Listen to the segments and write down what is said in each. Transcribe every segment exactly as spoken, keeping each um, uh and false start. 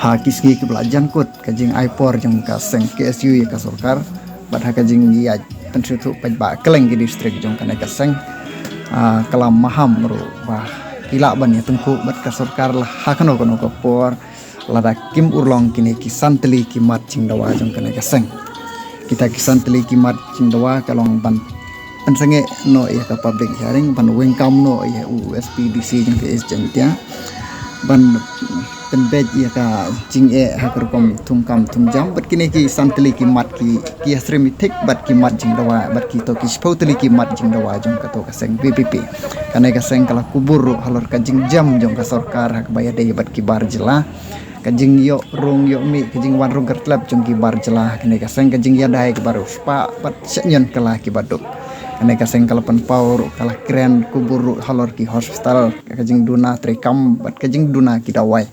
Ha ki sngi kiba la jan kut ka jingai por jong ka seng K S U ïa ka sorkar bad ha ka jingïaid pynsngewthuh paidbah kylleng ki district jong kane ka seng, ah, ka la maham ruh ba ki lah ban ïatyngkhuh bad ka sorkar la ha kano kano ka por lada kim urlong kine ki san tylli ki mat jingdawa jong kane ka seng. Kita ki san tylli ki mat jingdawa ka long ban pynsangeh noh ïa ka public hearing, ban weng kam noh ïa u S P D C jong ka East Jaintia, ban pynbeit ïa ka jingeh ha ka rukom thungkam thungjam bad kine ki san tylli ki mat ki, ki ïasyriem ïa thik bad ki mat jingdawa bad kito ki shiphew tylli ki mat jingdawa jong kato ka seng V P P. Kane ka seng ka la kubur ruh halor ka jingjam jong ka sorkar ha kaba ïadei bad ki bar jylla, ka jingïoh rung ïoh mih, ka jingwan rung kyrtlep jong ki bar jylla ha kane ka seng, ka jingïadei kaba riewspah bad shaniah kylla kiba duk. Kane ka seng ka la pynpaw ruh, ka la kren kubur ruh halor ki hospital, ka jingduna treikam bad ka jingduna ki dawai.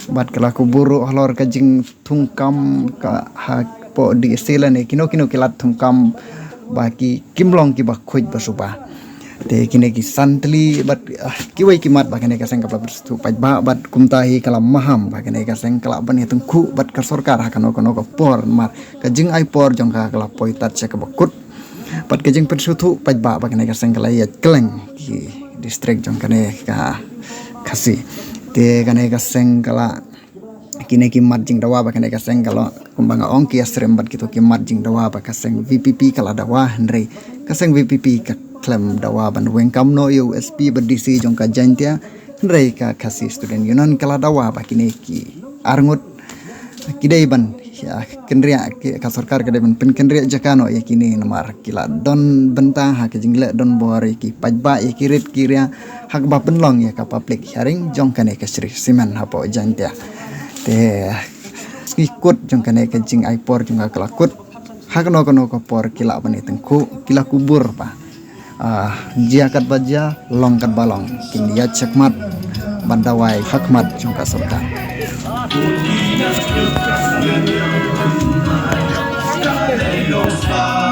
Bad ka la kubur ruh halor ka jingthungkam ka hapoh D S C lane kino kino ki lad thungkam ba ki kim long kiba khuid ba suba. Te kine ki san tylli bad, ah, kiwei ki mat ba kane ka seng kaba pynsngewthuh paidbah bad kumta hi ka la maham ba kane ka seng ka lah ban ïatyngkhuh bad ka sorkar ha kano kano ka por namar ka jingai por jong ka ka la poi tad sha kaba kut. Bad ka jingpynsngewthuh paidbah ba kane ka seng ka la ïaid kylleng ki district jong kane ka Khasi. Te kane ka seng ka la, kine ki mat jingdawa ba kane ka seng ka la, kumba nga ong, ki ïasyriem bad kito ki mat jingdawa ba ka seng V P P ka la dawa, hynrei ka seng V P P ka khlem dawa ban weng kam noh ïa u S P bad D C jong ka Jaintia, hynrei ka Khasi Student Union ka la dawa ba kine ki arngut ki dei ban, ïa, kynriah, ki, ka sorkar ka dei ban pynkynriah jaka noh ïa kine namar ki la don bynta ha ka jingleh donbor ïa ki paidbah, ïa ki rit ki ria ha kaba pynlong ïa ka public hearing jong kane ka Shree Cement hapoh Jaintia. Te sngi kut jong kane ka jingai por jong ka ka la kut, ha kano kano ka por ki lah ban ïatyngkhuh, ki la kubur ba, ah, jia katba jia, long katba long, kin ïaid shakhmat ban dawai ha khmat jong ka sorkar. Pyrshah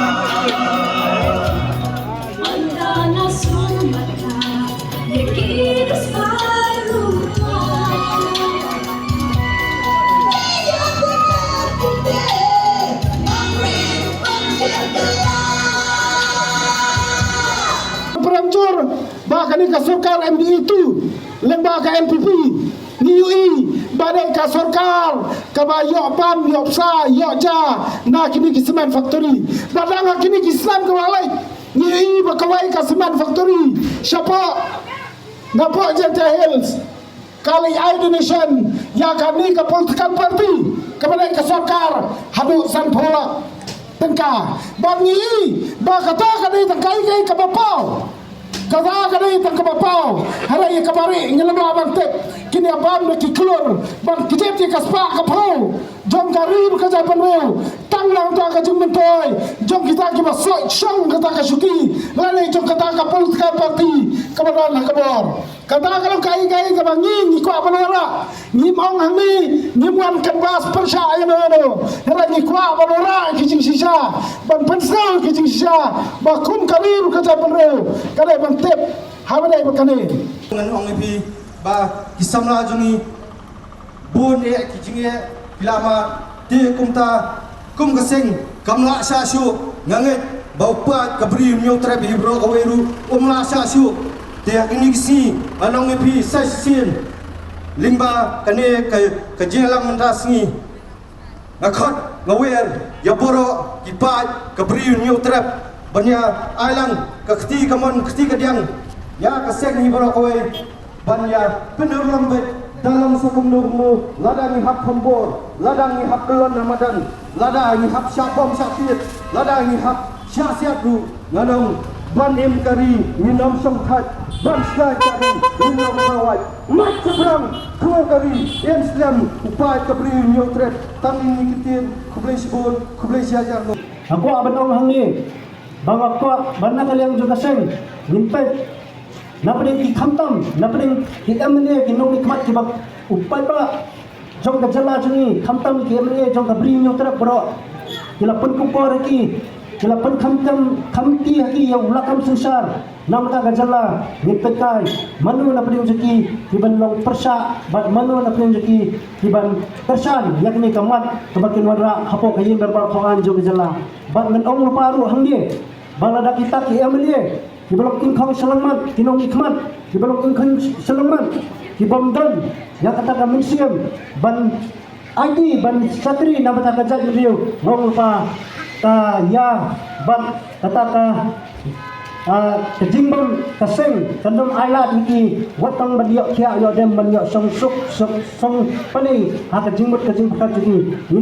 ba kane ka sorkar M D A two lyngba ka N P P, ngi ïohi ba dei ka sorkar kaba ïoh bam, ïoh bsa, ïoh ja na kine ki cement factory. Ba dang ha kine ki snem kaba la leit ngi ïohi ba kawei ka cement factory shapoh, napoh Jaintia Hills, ka la ai donation ïa kane ka political party kaba dei ka sorkar haduh sanphew lak tyngka. Ba ngi, ba kata ka dei tang kaei kaei kaba paw. Kata ka dei tang kaba paw. Hynrei ïa kaba rieh ngi la lah ban tip, kin ïa bam da ki klur ban kjit ïa ka spah ka phew jong ka ri bad ka jaitbynriew. Tang na ka bynta ka jingmyntoi jong kita kiba soh shong kata ka shuki lane jong kata ka political party kaba don ha ka bor. Kata ka long kaei kaei kaba ngi, ngi kwah ban wanrah. Ngim ong hangne, ngim wan canvass pyrshah ïano ïano. Hynrei ngi kwah ban wanrah ki jingshisha, ban pynsngew ki jingshisha ba kum ka ri bad ka jaitbynriew ka dei ban tip ha ba dei ba kane. Ngan ong ïa phi ba ki samla jong ngi bun eh ki jingeh ki la mad, te kumta kum ka seng kam lah shah shuh. Nga ngeit ba u paid ka Bri u Hynñiewtrep hi baroh kawei ruh um lah shah shuh. Te ha kine ki sngi nga ong ïa phi sa shisien lyngba kane ka, ka jingïalang mynta sngi, nga khot nga wer ïa baroh ki paid ka Bri u Hynñiewtrep ban ïa ai lang ka kti kamon kti kadiang ïa ka seng hi baroh kawei. Ban ïa pynurlong beit da long sa kumno kumno, lada ngi hap kham bor, lada ngi hap kyllon na madan, lada ngi hap shah bom shah piet, lada ngi hap shah siat ruh, ngan ong ban im ka ri ngin ym shongthait, ban shlai ka ri ngin ym kawai. Mat shaphrang, khublei ka ri, im slem, u paid ka Bri u Hynñiewtrep. Tang ine i ktien, khublei shibun, khublei shihajar nguh. Nga kwah ban ong hangne ba nga kwah ba na ka liang jong ka seng ngin peit na pdeng ki, khamtam na pdeng ki M L A, ki nongmihkhmat kiba u paidbah jong ka jylla jong ngi, khamtam ki M L A jong ka Bri u Hynñiewtrep baroh ki la pynkup bor ha ki, ki la pynkham kam kham ki ha ki ïa u lakam synshar. Namar ka jylla ngin peit kai mano na pdeng jong ki ki ban long pyrshah bad mano na pdeng jong ki ki ban kyrshan ïa kane ka mat kaba kin wanrah hapoh ka ïing dorbar khawang jong ka jylla. Bad ngan ong lypa ruh hangne ba lada kita ki M L A ki ba long kin khong shyllangmat, ki nongmihkhmat ki ba long kin khong shyllangmat, ki bym don ïa kata ka mynsiem ban aiti ban shakri na bynta ka jaitbynriew, nga ong lypa ka ïa bad kata ka, ah, ka jingbam ka seng kan ym ailad ïa ki, wat tang ban ïoh khiah ïoh dem, ban ïoh shong suk shong, shong pynïaid ha ka jingmut ka jingpyrkhat jong ki.